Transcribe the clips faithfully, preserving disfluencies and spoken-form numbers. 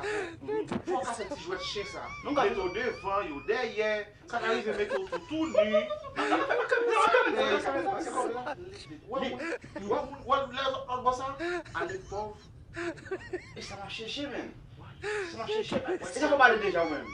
avè w. Fò w kase ti jwèt chen sa. Mete w devan, yo dèyè. Sa ka rive mete w tou, tou ni. Wè, wè, wè, lè lòt bò sa, ale pòv. E sa m ap chèche, menm. Sa m ap chèche. E sa fè w pale deja, ou menm?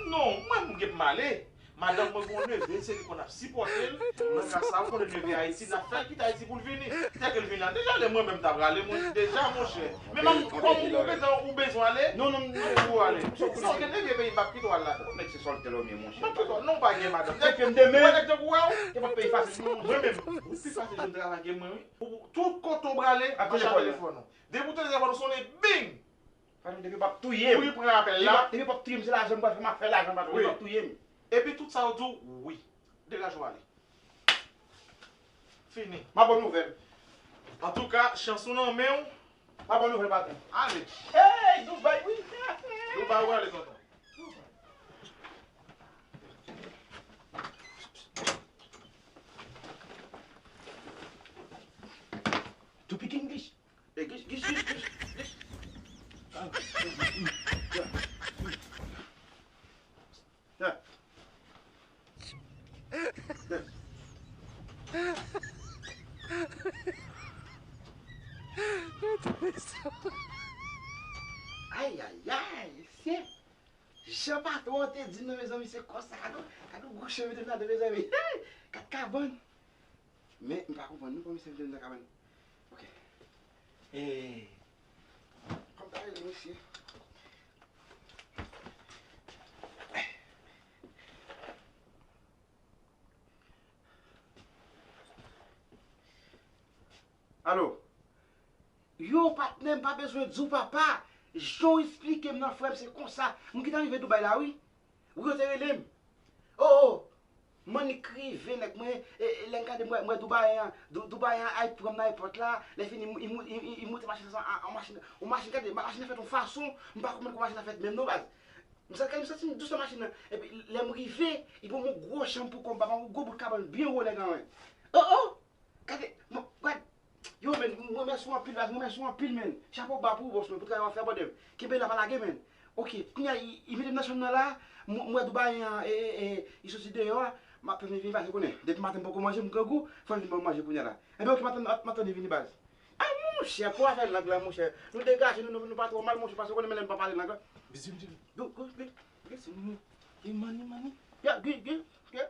Non, mwen, m gen pou m ale. Madanm mwen gen yon neve, se li konn ap sipòte l. Nan ka sa, ou konnen neve Ayiti, n ap fè l kite Ayiti pou l vini. Tèk l vini la. Deja, lè mwen menm ta prale, mwen, deja, monchè. Men m, kòm ou gentan ou bezwen ale, non, non, non, ou ale. Non, gen neve peyi m p ap kite w al ladan. Nèg se sòl tèl ou ye, monchè. Mwen kite w, non, ou pa gen madanm. Nèg, ou wè nèg tankou wè w? Te pa peyi fasil, non, monchè. Mwen menm, ou pi fasil jwenn travay ke mwen, wi. Ou, tout kote w prale, mache ak telefòn ou. Depi w tande telefòn ou sonnen, bing! Patwon, depi w p ap touye m. Pou li pran apèl la. Depi w p ap touye m, se lajan m pral fè, m ap fè lajan, patwon, depi w p ap touye m. Epi tout sa yo di w, wi. Degaje w ale. Fini. M ap ba w nouvèl. Antouka, chans ou nan men w. M ap ba w nouvèl, patwon. Ale. Hey, Dubai, wi. Dubai, ou ale, tonton. To speak English. Hey, gish, gish, gish, gish, gish. Ah, yeah. Yeah. Yeah. Ay, ay, ay, se jan patwon an te di m nan, mezanmi, se konsa, gade, gade gwo cheve m nan, mezanmi. Kat kabann. Men, m pa konprann, non, kòman misye vin nan kabann. Ok. E, kòm ta rele mesye? Alo? Yo, patnè, m pa bezwen di w, papa. Jan w esplike m nan, frè m, se konsa. M gentan rive Dubai la, wi. Wi, yo te rele m. O, o, m annik rive, nèg mwen. E, e, lè m gade, m wè, m wè Dubai an. Du-, Dubai an ap pran m nan ayewopò la. Lè fini, m, m, m, m, m moute machin nan, an, an machin, an machin, gade, machin nan fèt yon fason. M pa konprann kòman machin nan fèt menm non, baz. M sa, m santi m dous nan machin nan. Epi, lè m rive, li ban m yon gwo chanm pou kò m, ba m yon gwo bout kabann byen wo, nèg an, wi. O, o! Gade, mwen, gad. Yo, men, mwen remèsye w anpil, baz, mwen remèsye w anpil, men. Chapo ba pou ou, bòs mwen, pou travay w ap fè, brother. Kenbe la, pa lage, men. Ok, kounye a, li, li mete m nan chanm nan la, m, m wè Dubai an, e, e, e, li soti deyò a, m ap tann li vini, baz, ou konnen. Depi maten m poko manje, m grangou, fò l vin ban m manje kounye a la. Enben, ok, m ap tann, m ap tann li vini, baz. A, monchè, pou afè lang lan, monchè. Nou degaje nou, nou, nou pa twò mal, monchè, paske ou konnen men lè m pa pale lang lan. Bizou, bizou. Go, go, go, go, se nou. E mani, mani. Ya, gwi, gwi, gwi.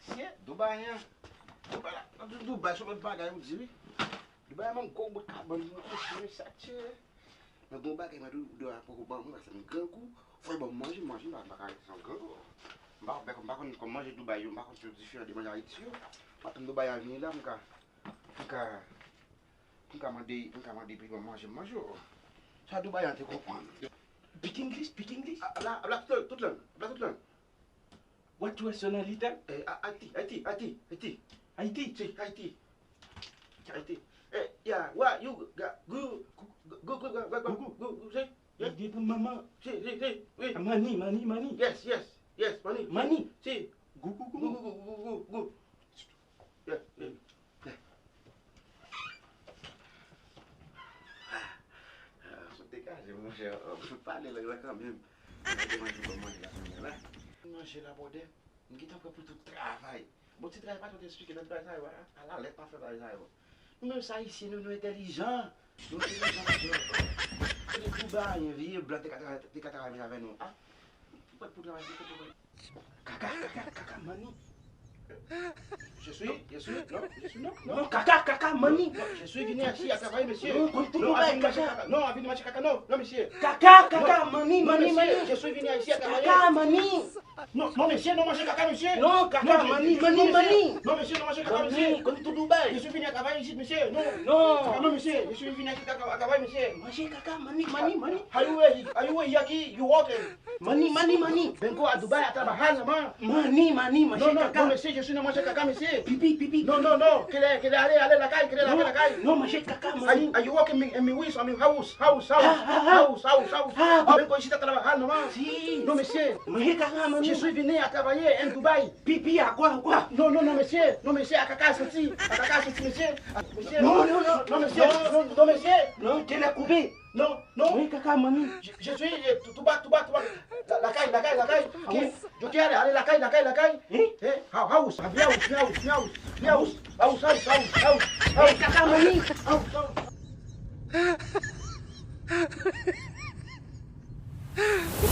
Sye, Dubai an. Dubai la, Dubai se yon lòt bagay, ou di wi. Dubai a ban m gwo bout kabann pou m kouche, wi, sa tye. Mwen gen yon bagay mwen dwe, dwe poko ban mwen, paske m grangou. Fò yo ban m manje, manje, m pa, m pa ka rete san grangou. M pa, m pa konn kòm manje Dubai yo, m pa konn si yo diferan de manje Ayiti yo. M ap tann Dubai an vini la, m ka, m ka, m ka mande, m ka mande pou yo ban m manje, m manje, o. Sa Dubai an te konprann. Speak English, speak English. A, la, la, tout lang, tout lang, la, tout lang. What you say, little? Eh, A-, Haiti, Haiti, Haiti, Haiti. Haiti? Si, Haiti. Haiti. Eh, yeah, where you ga-, go, go, go, go, go, go, go, go, go, si, yeah. Li gen pou mama. Si, si, si, wi. Mani, mani, mani. Yes, yes, yes, mani. Mani. Si. Go, go, go. Go, go, go, go, go, go. Yeah, yeah. Ah, ah, fout degaje, monchè. Fout pale lang lan kanmenm. Manje, manje, manje la, kounye a la. Manje la, brother. M gentan prè pou tout travay. Bon, ti travay pa twò te esplike nan bagay sa yo a. Alalèt pa fè bagay sa yo. Nou menm sa Ayisyen, nou, nou entèlijan. Nou entèlijan, mesye. Kote tou ba, yon vye blan te ka travay, te ka travay menm avè nou. Ah, ou prèt pou travay, se kote ou prèt. Kaka, kaka, kaka, mani. Je suis, je suis, non, je suis, non, non. Non, kaka, kaka, mani. Non, je suis venu ici à travailler, monsieur. Non, konn tout bagay, kaka. Non, à venir manger caca, non, non, monsieur. Kaka, kaka, mani, mani, mani. Je suis venu ici à travailler. Kaka, mani. Non, non, monsieur, non, manger caca, monsieur. Non, kaka, mani, mani, mani. Non, monsieur, non, manger caca, monsieur. Mani, konn tout bagay. Je suis venu à travailler ici, monsieur. Non. Non. Ah, non, monsieur, je suis venu ici à travailler, monsieur. Manje kaka, mani, mani, mani. Are you a, are you a Yankee? You walking? Mani, mani, mani. Vengo a Dubai a trabajar, man. Mani, mani, manje kaka. Non, non, non, monsieur, je suis non manger caca, monsieur. Pipi, pipi, pipi. Non, non, non. Kele, kele, ale, ale lakay, kele, ale lakay. Non, manje kaka, mani. Are you, are you walking me, in my waist, in my house, house, house, house, house, house? Ah, ah, ah. Vengo ici a trabajar, man. Si. Non, monsieur. Manje kaka, mani. Je suis venu à travailler en Dubai. Pipi, agwa, agwa. Non, non, non, monsieur. Non, monsieur, a kaka santi. A kaka santi, monsieur. A, monsieur. Non, non, non. Non, monsieur. Non, non, monsieur. Non, kele koupe. Non, non. Manje kaka, mani. Je, je suis, eh, tou, tou ba, tou ba, tou ba. La, lakay, lakay, lakay. Ah, wi. Ok. Yo te ale, ale lakay, lakay, lakay. Hein? Eh, ha-, house, abi house, mi house, mi house, mi house, house, house, house, house. Manje kaka, mani. House, house.